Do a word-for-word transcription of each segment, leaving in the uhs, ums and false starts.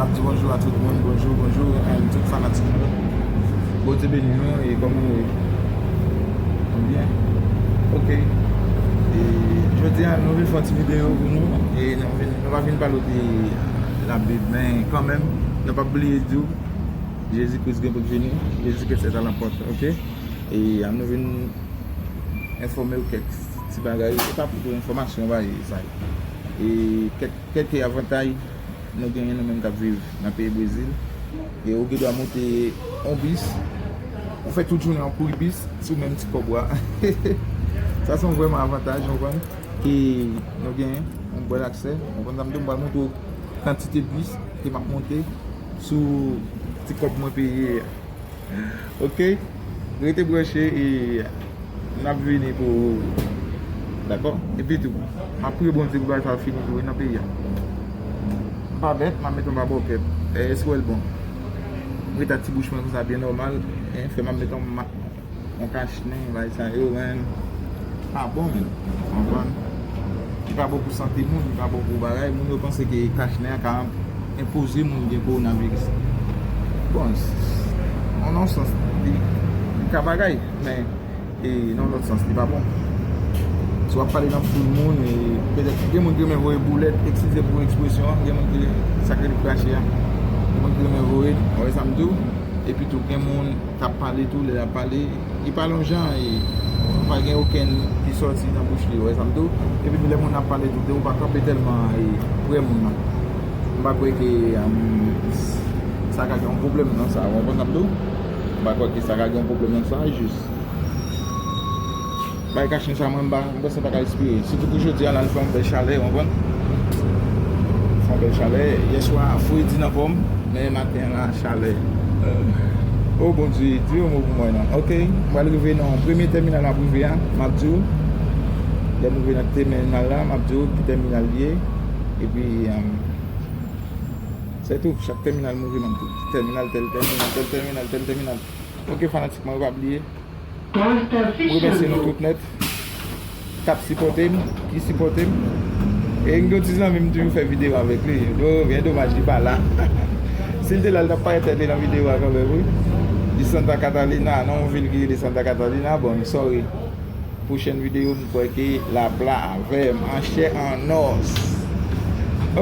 Ap di bonjou a tout moun, bonjou, bonjou, eh, tout fanatik nou. Bondye beni nou, e kòman nou ye? Nou byen? Ok. E jodi a, nou vin fè yon ti videyo pou nou. E nou vin, nou pa vin pale de Labib, men kanmenm, nou p ap bliye di w, Jezi Kris gen pou l vini. Jezi Kris est à la porte, ok? E a nou vin enfòme w kèk ti bagay. E pa pito enfòmasyon, bagay sa yo. E kèk, kèk avantaj nou genyen nou menm k ap viv nan peyi Brezil. E ou gen dwa monte yon bis, ou fè tout jounen w ap kouri bis sou menm ti kòb ou a. Sa se yon vrèman avantaj, ou konprann, ke nou genyen yon bèl aksè. Ou konprann sa m di w, m pral montre w kantite bis ke m ap monte sou ti kòb mwen peye a. Ok? Rete branche e n ap vini pou, dakò? Epi tou, m ap priye Bondye pou bagay sa yo fini tou wi nan peyi a. M pa bèt, m ap met yon babòkèt. E, èske w wè l bon? M rete ak ti bouch mwen konsa byen nòmal. En, fè m ap met yon ma-, yon kachnen, bagay sa yo, men pa bon, men, w konprann? Li pa bon pou sante moun, li pa bon pou bagay. Moun yo panse ke kachnen an ka enpoze moun gen kowonaviris. Bon, s-, s-, nan yon sans, li, li ka bagay, men, e, nan yon lòt sans, li pa bon. Si w ap pale nan foul moun, e, petèt, gen moun ki renmen voye boulèt, eskize pou ekspresyon an, gen moun ki, sa k rele krache a, gen moun ki renmen voye l, w wè sa m di w? Epi tou, gen moun k ap pale tou, lè l ap pale, li pale yon jan, e pa gen okenn ki sòti nan bouch li, w wè sa m di w? Epi tou, lè moun ap pale tou, ou pa kanpe tèlman, e, prè moun nan. M pa kwè ke, um, sa ka gen yon pwoblèm nan sa, w konprann sa m di w? M pa kwè ke sa ka gen yon pwoblèm nan sa, jis. Bay kachnen sa, mwen, m pa, m panse m pa ka respire. Sitou pou jodi a la, l fè yon bèl chalè, w konprann? Fè yon bèl chalè. Yèswa, fredi nan kò m, men maten an la, chalè. O Bondye, di yon mo pou mwen non. Ok, m pral rive nan premye tèminal m ap rive a, m ap di w. Lè m rive nan tèminal la, m ap di w ki tèminal li ye. Epi, um, se tou, chak tèminal m rive, m ap di w. Tèminal, tèl tèminal, tèl tèminal, tèl tèminal. Ok, fanatik mwen yo, pa bliye. Mwen remèsye nou tout nèt k ap sipòte m, ki sipòte m. E m gen yon ti zanmi m toujou fè videyo avèk li. Yo, byen domaj, li pa la. Si l te la, l t ap parèt tèt li nan videyo a kanmenm, wi. Li Santa Catalina, nan yon vil ki rele Santa Catalina. Bon, sorry. Pwochèn videyo, m kwè ke l ap la avè m, an chè, an os.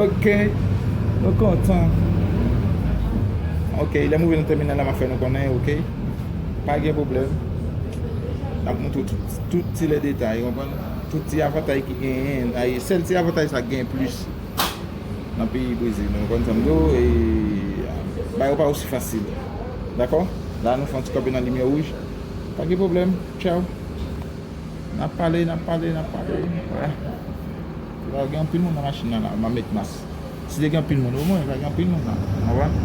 Ok. Nou kontan. Ok, lè m rive nan tèminal la, m ap fè nou konnen, ok? Pa gen pwoblèm. N ap montre w tout, tout ti lè detay, w konprann? Tout ti avantaj ki genyen. Ay, sèl ti avantaj sa k genyen plis nan peyi Brezil, w konprann sa m di w? E bagay yo pa osi fasil. Dakò? La, nou fè yon ti kanpe nan limyè wouj. Pa gen pwoblèm. Tchaw. N ap pale, n ap pale, n ap pale. Wè. Pa gen anpil moun nan machin nan la, m ap met mas. Si te gen anpil moun, omwen, pa gen anpil moun la. Ou konprann?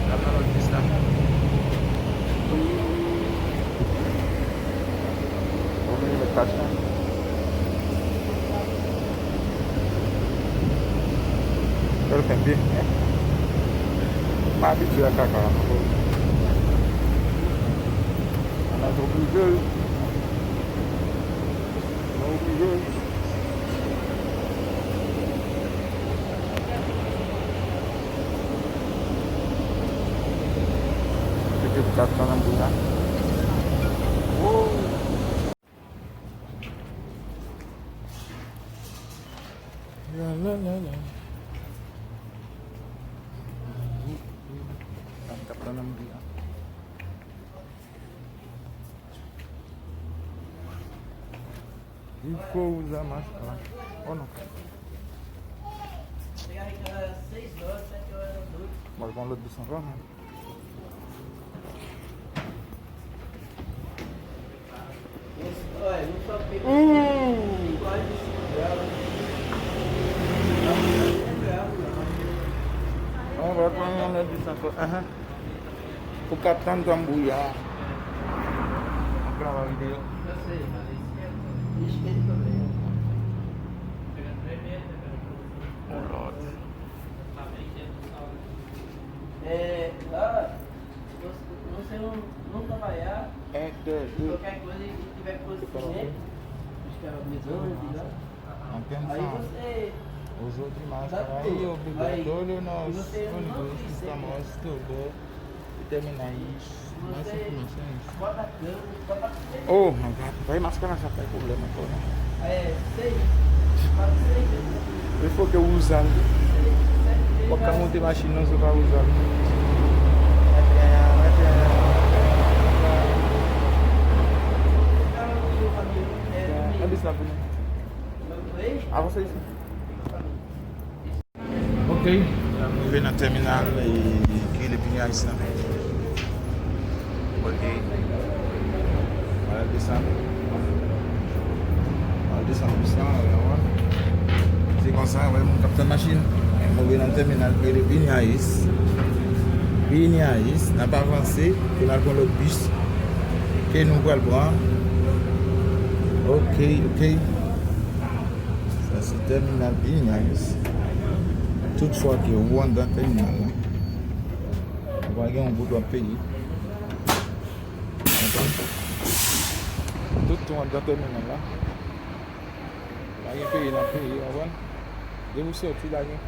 N ap nan lòt bis la. Ou vini met kach la. Bèl kenbe. M abitye ak kaka la, non. Mwen oblije. Mwen oblije. Mete kat nan nan bouda. Woo! La, la, la, la. Kat nan nan bouda. Il faut vous amas-, ah, oh non. Mwen pran lòt bis ankò, non. Ooh. Mwen pral pran yon lòt bis ankò. Ahan. Pou ka tann tanbouya. Anpil anba videyo. Oh Lord. En, de, de. Atenção, máscara. Hoje de máscara aí, obrigado. Olho nos ônibus, estamos tudo e terminais. Mais informações. Oh my God, vai máscara sa fè pwoblèm ankò non. Il faut que usa. Ou pa ka monte machin nan si ou pa usa. Anbe sa pou nou. Avanse isi. Ok, m rive nan tèminal e ki rele Piniais lan. Ok. Mwen al desann. Mwen al desann bis lan, wè, wè. Se konsa, wè, moun k ap tann machin. Mwen rive nan tèminal ki rele Piniais. Piniais, n ap avanse pou n al pran lòt bis ke nou pral pran. Ok, ok. Sa se tèminal Piniais. Tout fwa ke ou anndan tèminal la, ou pa gen yon goud w ap peye. Konprann? Tout tan w anndan tèminal la, pa gen peye n ap peye, konprann? Depi w soti la, gen.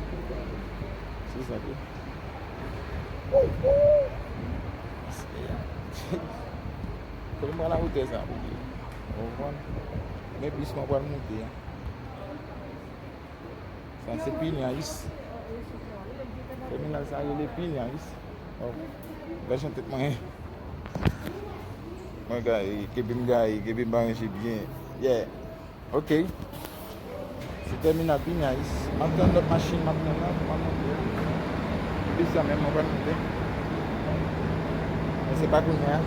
Se sa ke. Kote m pral a wotè sa pou ye? Ou konprann? Men bis mwen pral monte a. Sa se Piniais. Tèminal sa rele Piniais. Oh. Gad jan tèt mwen. Mwen gaye, kenbe m gaye, kenbe m pa ranje byen. Yeah. Ok. Se tèminal Piniais. M ap tann lòt machin, m ap tann la, m ap monte. Bis la menm, mwen pral monte. Men se pa kounye a.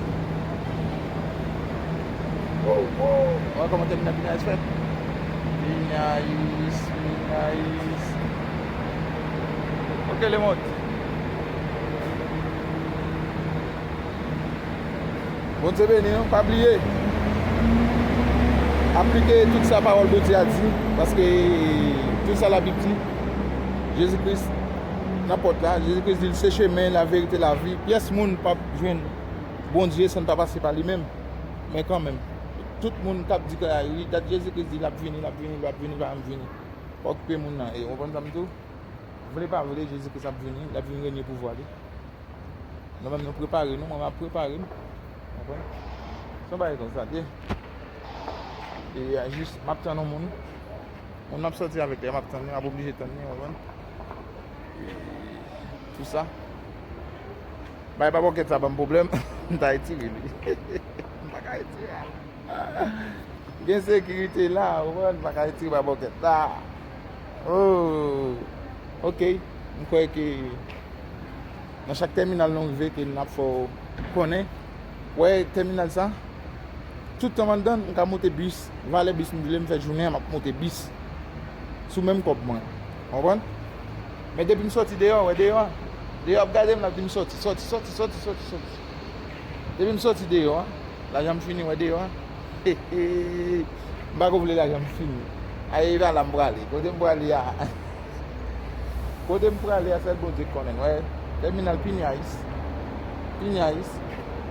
Wè kòman tèminal Piniais fèt. Piniais, Piniais. Ok, le monde. Bondye beni nou, pa bliye aplike tout sa pawòl Bondye a di, paske tout sa Labib di, Jezi Kris nan pòt la, Jezi Kris di l se chemen, laverite, lavi. Pyès moun p ap jwenn Bondye san l pa pase pa li menm. Men kanmenm, tout moun k ap di ke, a wi, dat Jezi Kris di l ap vini, l ap vini, l ap vini, l pa janm vini. Pa okipe moun nan, e, ou konprann sa m di w? Vle pa vle, Jezi Kris ap vini, l ap vin renye pouvwa li. Nou menm nou prepare nou, mwen m ap prepare m. Konprann? Se yon bagay konsa l ye. E a jis, m ap tann yon moun. Moun m ap sòti avèk li a, m ap tann li, m ap oblije tann li, konprann? E tou sa. Bay babòkèt sa ban m pwoblèm, m ta retire li. M pa ka retire a. Gen sekirite la, ou konprann, m pa ka retire babòkèt la. Oh, ok. M kwè ke nan chak tèminal nou rive ke n ap fè w konnen. Wè tèminal sa? Tout tan m anndan, m ka monte bis. Valè bis m vle, m fè jounen an, m ap monte bis. Sou menm kòb mwen. Konprann? Men depi m sòti deyò, wè deyò a. Deyò ap gade m, l ap di m sòti, sòti, sòti, sòti, sòti, sòti. Depi m sòti deyò a, lajan m fini, wè deyò a. M pa ko vle lajan m fini. Ay, e pa la m prale. Kote m prale a? Kote m prale a, sèl Bondye k konnen. Wè, tèminal Piniais. Piniais.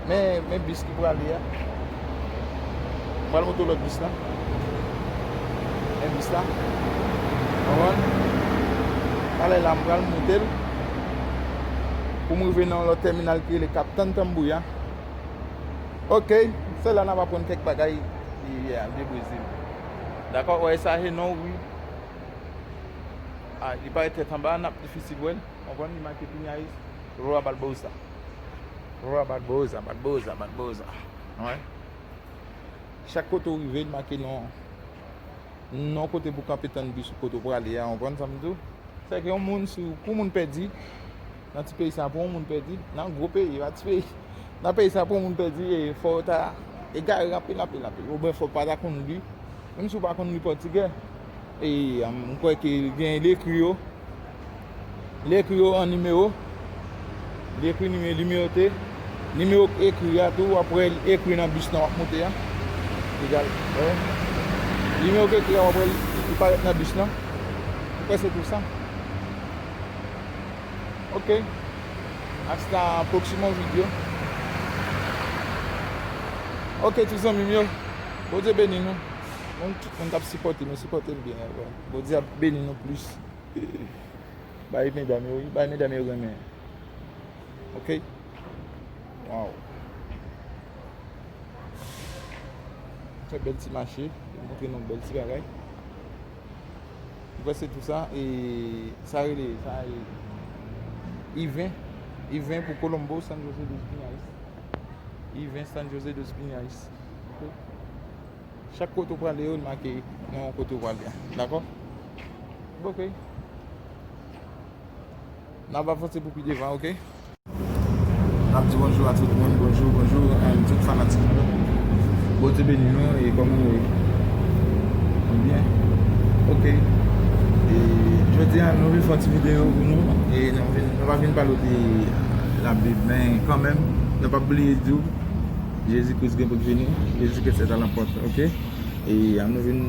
Men, men bis ki prale a. M pral monte lòt bis la. Men bis la. Konprann? Talè la, m pral monte l. Pou m rive nan yon lòt tèminal ki rele Kap Tann Tanbou a. Ok, se la n ap aprann kèk bagay de, de Brezil. Dakò, wè sa, se non, wi. A, li parèt tèt anba, n ap difisil wè l. Konprann, li make Piniais, Rua Barbosa. Rua Barbosa, Barbosa, Barbosa. Wè. Chak kote w rive, li make non, non kote pou kanpe tann bis ou kote w prale a, konprann sa m di w? Sèke yon moun, si w, pou moun pèdi, nan ti peyi sa, pou yon moun pèdi, nan gwo peyi, pa ti peyi, nan peyi sa, pou yon moun pèdi, e, fò w ta egare anpil, anpil, anpil. Oubyen fò w pa ta konn li. Menm si w pa konn li pòtigè, e, m kwè ke gen li ekri yo. Li ekri yo an nimewo. Li ekri nimewo, nimewo te. Nimewo k ekri a tou, w ap wè l ekri nan bis lan w ap monte a. Egal. Wè. Nimewo k ekri a, w ap wè l, li parèt nan bis lan. Mwen kwè se tou sa. Ok. Hasta próximo video. Ok, tout zanmi m yo. Bondye beni nou. Moun, tout moun k ap sipòte nou, sipòte m byen. Bondye ap beni nou plis. Bay medam yo, wi, bay medam yo renmen. Ok? Waw. Fè bèl ti mache, montre nou bèl ti bagay. Mwen se tou sa, e sa rele, sa rele I ven, I ven pou Colombo, San José dos Piñales. I ven, San José dos Piñales. Ok? Chak kote w prale yo, l make nan yon kote w prale a. Dakò? Ok. N ap avanse pou pi devan, ok? N ap di bonjou a tout moun, bonjou, bonjou, eh, tout fanatik nou. Bondye beni nou, e kòman nou ye? Nou byen? Ok. E jodi a, nou vin fè yon ti videyo pou nou. E nou vin, nou pa vin pale de Labib, men kanmenm, nou p ap bliye di w, Jezi Kris gen pou l vini, Jezi Kris est à la porte, ok? E a nou vin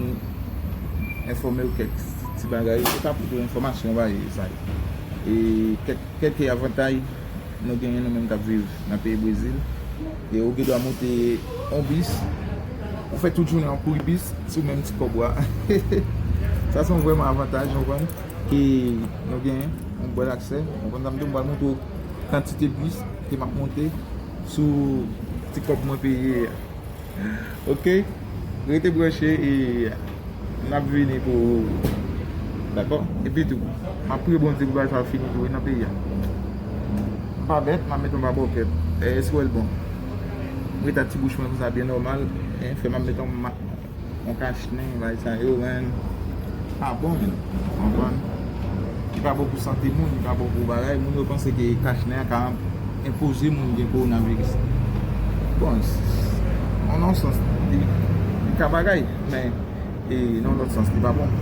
enfòme w kèk ti bagay, e pa pou enfòmasyon, bagay sa yo. E kèk, kèk avantaj nou genyen nou menm k ap viv nan peyi Brezil. E ou gen dwa monte yon bis, ou fè tout jounen w ap kouri bis sou menm ti kòb ou a. Sa se yon vrèman avantaj, ou konprann? E nou genyen yon bèl aksè, ou konprann sa m di w, m pral montre w kantite bis ke m ap monte sou ti kòb mwen peye a. Ok? Rete branche e n ap vini pou ou. Dakò? Epi tou, m ap priye Bondye pou bagay sa yo fini tou wi nan peyi a. M pa bèt, m ap met yon babòkèt. E, èske w wè l bon? M ret ak ti bouch mwen konsa byen nòmal. En, fè m ap met yon ma-, yon kachnen, bagay sa yo, men pa bon, ou konprann? Li pa bon pou sante moun, li pa bon pou bagay. Moun yo panse ke kachnen an ka enpoze moun gen kowonaviris. Bon, s-, s-, nan yon sans, li, li ka bagay, men, e, nan yon lòt sans, li pa bon.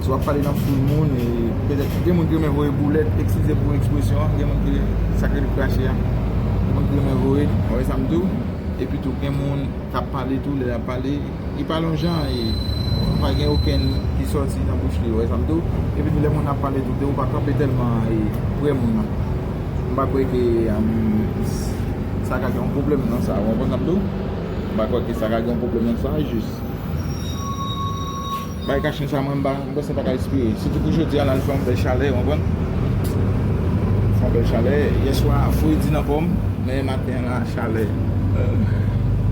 Si w ap pale nan foul moun, e, petèt, gen moun ki renmen voye boulèt, eskize pou ekspresyon an, gen moun ki sa k rele krache a, gen moun ki renmen voye, w wè sa m di w? Epi tou, gen moun k ap pale tou, lè y ap pale, li pa yon jan, e pa gen okenn ki sòti nan bouch li, w wè sa m di w? Epi tou, lè moun ap pale tou, ou pa kanpe tèlman, e, pre moun nan. M pa kwè ke, em, sa ka gen yon pwoblèm nan sa, w konprann sa m di w? M pa kwè ke sa ka gen yon pwoblèm nan sa, jis. Bay kachnen sa, mwen, m pa, m panse m pa ka respire. Sitou pou jodi a la, l fè yon bèl chalè, w konprann? Fè yon bèl chalè. Yèswa, fredi nan po m, men maten an la, chalè.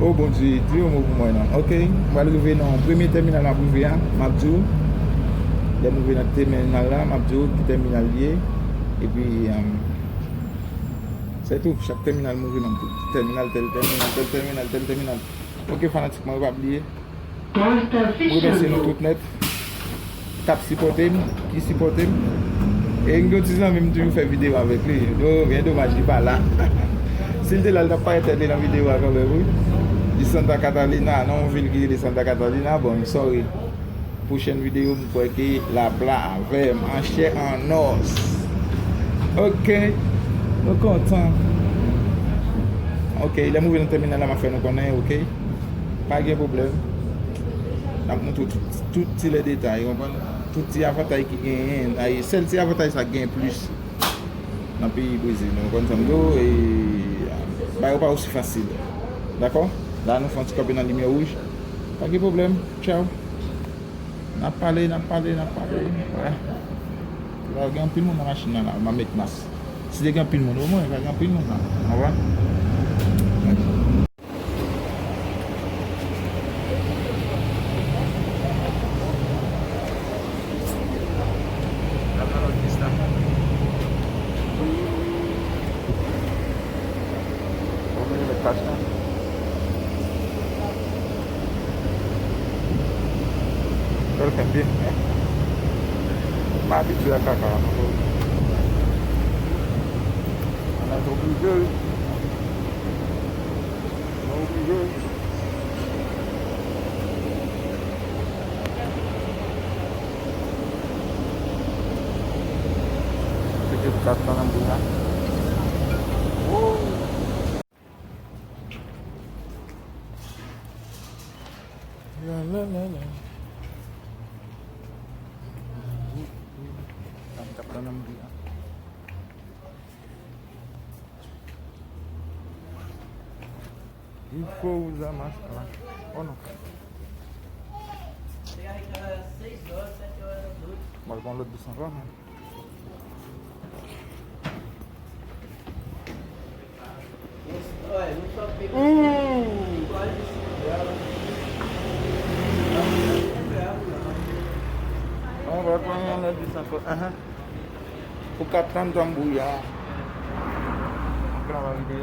O Bondye, di yon mo pou mwen non. Ok, m pral rive nan premye tèminal m ap rive a, m ap di w. Lè m rive nan tèminal la, m ap di w ki tèminal li ye. Epi, em, se tou, chak tèminal m rive, m ap di w tèminal, tèl tèminal, tèl tèminal, tèl tèminal. Ok, fanatik mwen, pa bliye. M remèsye nou tout nèt k ap sipòte m, ki sipòte m. E m gen yon ti zanmi m toujou fè videyo avèk li. Yo, byen domaj li pa la. Si l te la, l t ap parèt tèt li nan videyo a kanmenm, wi. Li Santa Catalina, nan yon vil ki rele Santa Catalina. Bon, sorry. Pwochèn videyo, m kwè ke l ap la avè m, an chè, an os. Ok. Nou kontan. Ok, lè m rive nan tèminal la, m ap fè nou konnen, ok? Pa gen pwoblèm. N ap montre w tout, tout ti lè detay, w konprann? Tout ti avantaj ki genyen. Ay, sèl ti avantaj sa k genyen plis nan peyi Brezil, w konprann sa m di w? E bagay yo pa osi fasil. Dakò? La, nou fè yon ti kanpe nan limyè wouj. Pa gen pwoblèm. Tchaw. N ap pale, n ap pale, n ap pale. Wè. La gen anpil moun nan machin nan la, m ap met mas. Si te gen anpil moun, omwen, pa gen anpil moun la. Ou konprann? Fè l kenbe. M abitye ak kaka a, non, bro. Mwen oblije, wi. Mwen oblije, wi. Mete kat lan nan bouda. Woo! La, la, la, la. Ap tap nan bri a. Pou uza mask la. Oh non. Mwen pran lòt dis ankò, men. Hum. Mwen pran lòt dis ankò. Ahan. Pou ka tann tanbouya. Travay de.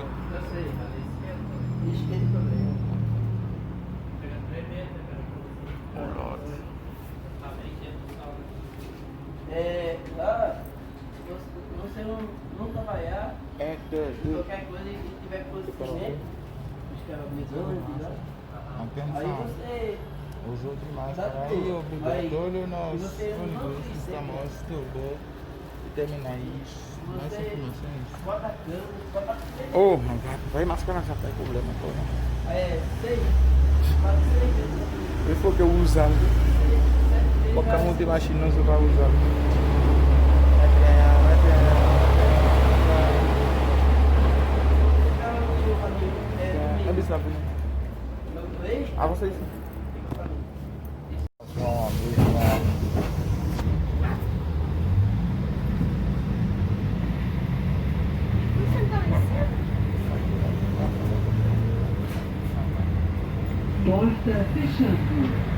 Oh Lord. É, lá, você, você não, nunca vai lá. É, é, é. Qualquer coisa que tiver com esse cimento, os caras me dão, né? Atenção. Aí você. O uso de máscara aí é obrigatório nos ônibus que estamos estudando e terminais. Mas você bota a cama, bota a cama. Oh my God, vai máscara já tá problema todo. É, sei. Pode ser. Ele falou que eu uso. Baka monte machin nan, se pa pou sa. Anbe sa pou nou. Avanse isi. Porta fechando.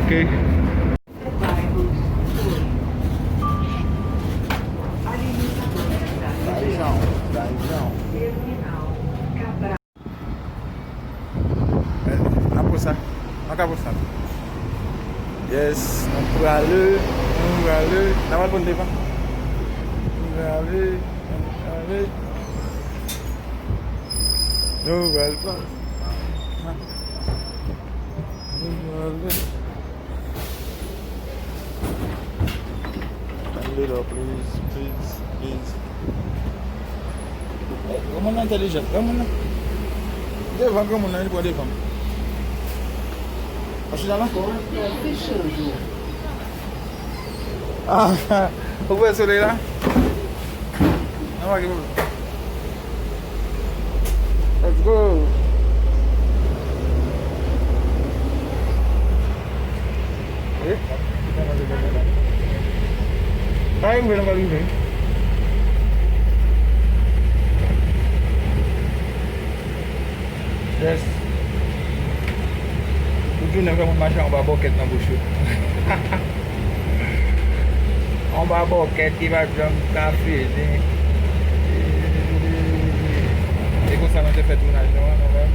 Ok. Dayzão, dayzão. Apre sa, nan ka pou sa. Yes, nou prale, nou prale. N ap al konn devan. Nou prale, nou prale. Nou prale. Nou prale. Bend it up, please, please, please. Hey, granmoun nan entèlijan, granmoun nan. Devan granmoun nan, li pran devan. Machina la? Ah, ou wè solèy la? Nan, pa gen pwoblèm. Let's go. Eh? Pa rive, nou pa rive. Yes. Tout jounen fè moun mache anba bòkèt nan bouch yo. Anba bòkèt ki pa janm ka fini. E konsa nou te fè tounaj nou an, nou wè.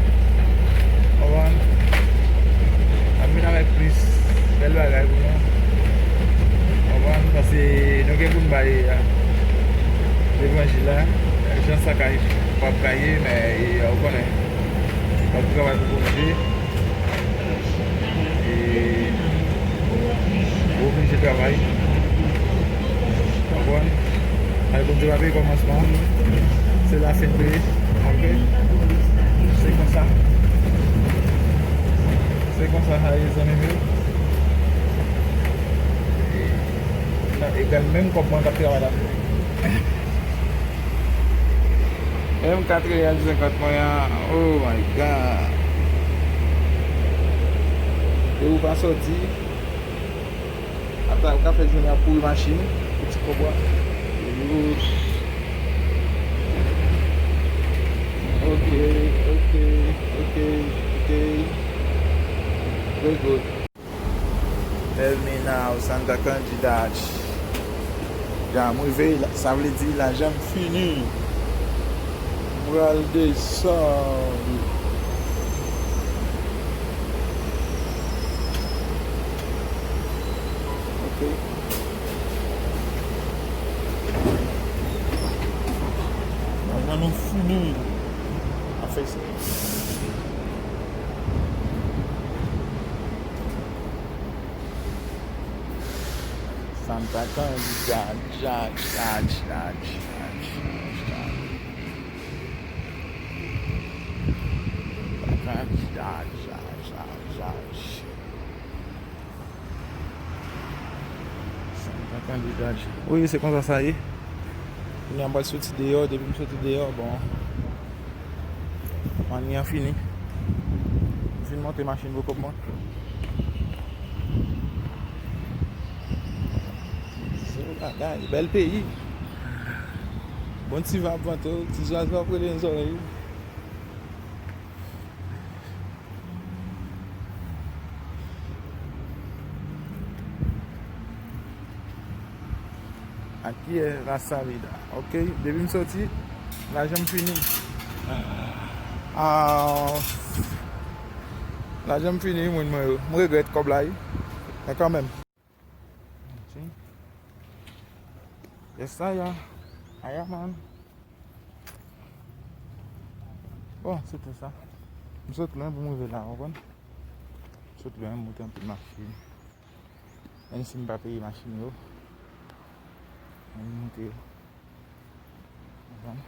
Konprann? N ap vin avèk plis bèl bagay pou nou. Konprann? Paske nou gen pou n bay, a, levanjil la. Jan sa ka ye, p ap ka ye, men, e, ou konnen. N ap travay pou Bondye. E, ou oblije travay. Konprann? Ay, Bondye pa peye kòmansman. Se lafen l peye. Ok? Se konsa. Se konsa sa ye, zanmi m yo. E, e menm kòb mwen k ap travay la. M kat rivyè di senkant mwen an, oh my God. E ou pa sòti, ata ou ka fè jounen ap kouri machin pou ti kòb ou a. Yo. Ok, ok, ok, ok. We good. Terminal Santa Candidad. Ya, m rive, sa vle di lajan m fini. M pral desann. Ok. Lajan nou fini. Afè sa. Santa Candida, ja, ja, ja, ja, ja, ja. Santa Candida, ja, ja, ja, ja. Santa Candida, ja. Wi, se konsa sa ye. Kounye a m pral soti deyò, depi m soti deyò, bon. Mani an fini. M fin monte machin poko mwen. Se yon bagay, bèl peyi. Bon ti van ap vante w, ti zwazo ap rele nan zòrèy ou. Aquí es la salida. Ok, depi m soti, lajan m fini. Ah, lajan m fini, moun mwen yo. M regrèt kòb la, wi. Men kanmenm. Ok. Yes, aya. Aya, man. Bon, se te sa. M sot lwen pou m rive la, w konprann? M sot lwen, m monte anpil machin. Menm si m pa peye machin yo, men m monte yo. Konprann?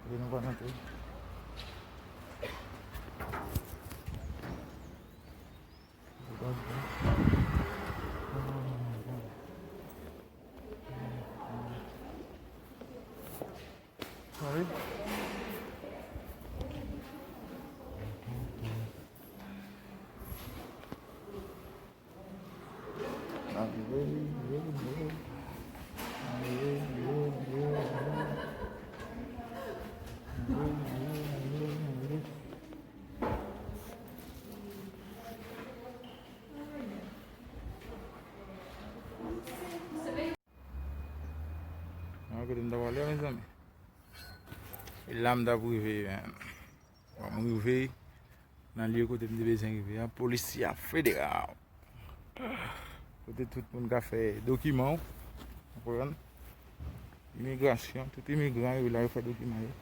Kote nou pral antre? Sorry. An, kote m ta pral la, mezanmi? E la m t ap rive, men. Bon, m rive nan lye kote m te bezwen rive a, Polisya Federal. Kote tout moun ka fè dokiman w, w konprann? Imigrasyon, tout imigran yo la, yo fè dokiman yo.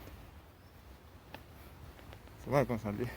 Se bagay konsa l ye.